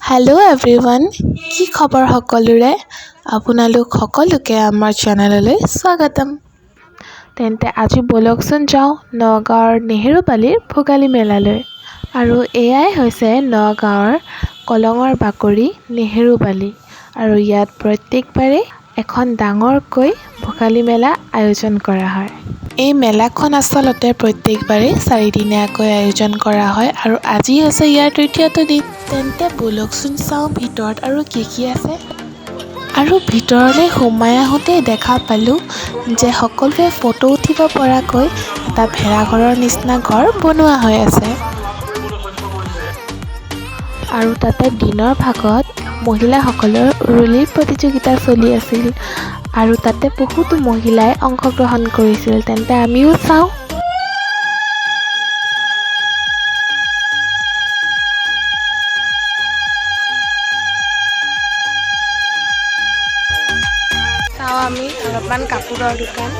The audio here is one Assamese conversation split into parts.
হেল্ল' এভৰিৱান, কি খবৰ সকলোৰে? আপোনালোক সকলোকে আমাৰ চেনেললৈ স্বাগতম। তেন্তে আজি ব'লকচোন যাওঁ নগাঁৱৰ নেহেৰুবালিৰ ভোগালী মেলালৈ। আৰু এয়াই হৈছে নগাঁৱৰ কলঙৰ বাকৰি নেহেৰুবালি। আৰু ইয়াত প্ৰত্যেকবাৰেই এখন ডাঙৰকৈ ভোগালী মেলা আয়োজন কৰা হয়। এই মেলাখন আচলতে প্ৰত্যেকবাৰেই চাৰিদিনীয়াকৈ আয়োজন কৰা হয় আৰু আজি হৈছে ইয়াৰ তৃতীয়টো দিন। তেন্তে ব'লকচোন চাওঁ ভিতৰত আৰু কি কি আছে। আৰু ভিতৰলৈ সোমাই আহোঁতেই দেখা পালোঁ যে সকলোৱে ফটো উঠিব পৰাকৈ এটা ভেলাঘৰৰ নিচিনা ঘৰ বনোৱা হৈ আছে। আৰু তাতে দিনৰ ভাগত মহিলাসকলৰ উৰুলিৰ প্ৰতিযোগিতা চলি আছিল আৰু তাতে বহুতো মহিলাই অংশগ্ৰহণ কৰিছিল। তেন্তে আমিও চাওঁ। চাওঁ আমি অলপমান কাপোৰৰ দোকান।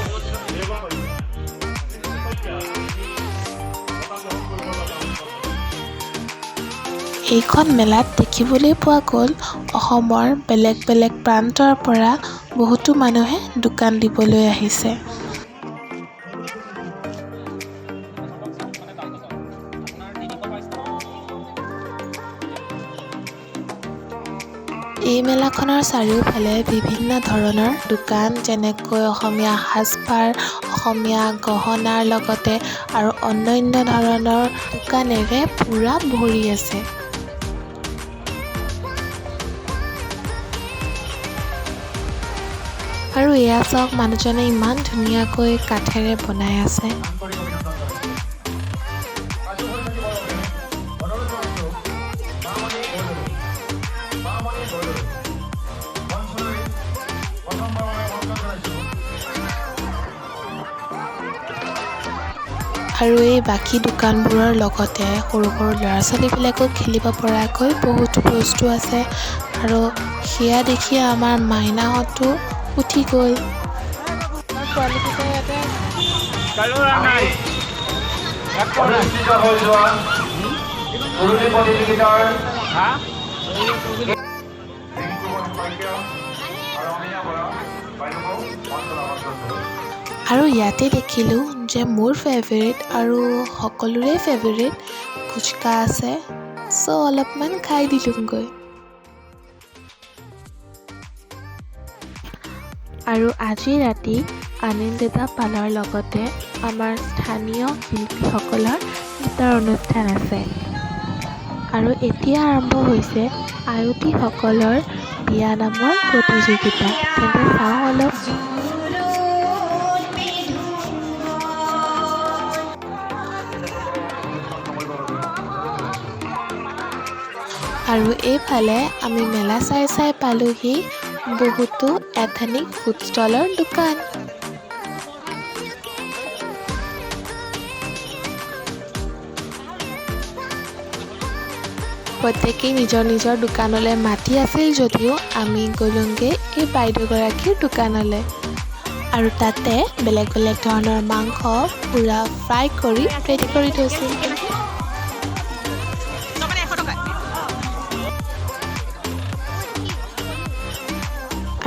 এইখন মেলাত দেখিবলৈ পোৱা গ'ল অসমৰ বেলেগ বেলেগ প্ৰান্তৰ পৰা বহুতো মানুহে দোকান দিবলৈ আহিছে। এই মেলাখনৰ চাৰিওফালে বিভিন্ন ধৰণৰ দোকান, যেনেকৈ অসমীয়া সাজপাৰ, অসমীয়া গহনাৰ লগতে আৰু অন্যান্য ধৰণৰ দোকানেৰে পূৰা ভৰি আছে। আৰু এয়া চাওক, মানুহজনে ইমান ধুনীয়াকৈ কাঠেৰে বনাই আছে। আৰু এই বাকী দোকানবোৰৰ লগতে সৰু সৰু ল'ৰা ছোৱালীবিলাকো খেলিব পৰাকৈ বহুতো বস্তু আছে। আৰু সেয়া দেখি আমাৰ মাইনাহঁতো উঠি গ'ল। অনুষ্ঠিত হৈ যোৱা উৰুলি প্ৰতিযোগিতাৰ ৰিংকুমণি শইকীয়া আৰু অমিয়া বৰা বাইদেউকো মঞ্চলৈ আমন্ত্ৰণ জনাইছোঁ। আৰু ইয়াতে দেখিলোঁ যে মোৰ ফেভৰেট আৰু সকলোৰে ফেভৰেট ফুচকা আছে, চ' অলপমান খাই দিলোঁগৈ। আৰু আজি ৰাতি আনন্দিতা পালৰ লগতে আমাৰ স্থানীয় শিল্পীসকলৰ গীতৰ অনুষ্ঠান আছে। আৰু এতিয়া আৰম্ভ হৈছে আয়তীসকলৰ বিয়ানামৰ প্ৰতিযোগিতা। তেন্তে চাওঁ অলপ। আৰু এইফালে আমি মেলা চাই চাই পালোহি বহুতো এথনিক ফুড ষ্টলৰ দোকান। প্ৰত্যেকেই নিজৰ নিজৰ দোকানলৈ মাতি আছিল যদিও আমি গ'লোঁগৈ এই বাইদেউগৰাকীৰ দোকানলৈ। আৰু তাতে বেলেগ বেলেগ ধৰণৰ মাংস পূৰা ফ্ৰাই কৰি ৰেডি কৰি থৈছিল।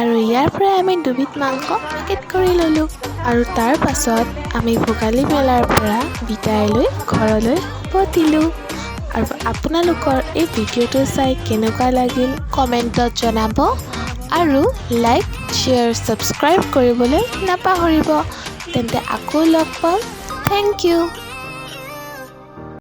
আৰু ইয়াৰ পৰাই আমি দুবিধ মাংস পেকেট কৰি ল'লোঁ। আৰু তাৰ পাছত আমি ভোগালী মেলাৰ পৰা বিদায় লৈ ঘৰলৈ উভতিলোঁ। আৰু আপোনালোকৰ এই ভিডিঅ'টো চাই কেনেকুৱা লাগিল কমেণ্টত জনাব আৰু লাইক, শ্বেয়াৰ, ছাবস্ক্ৰাইব কৰিবলৈ নাপাহৰিব। তেন্তে আকৌ লগ পাম। Thank you.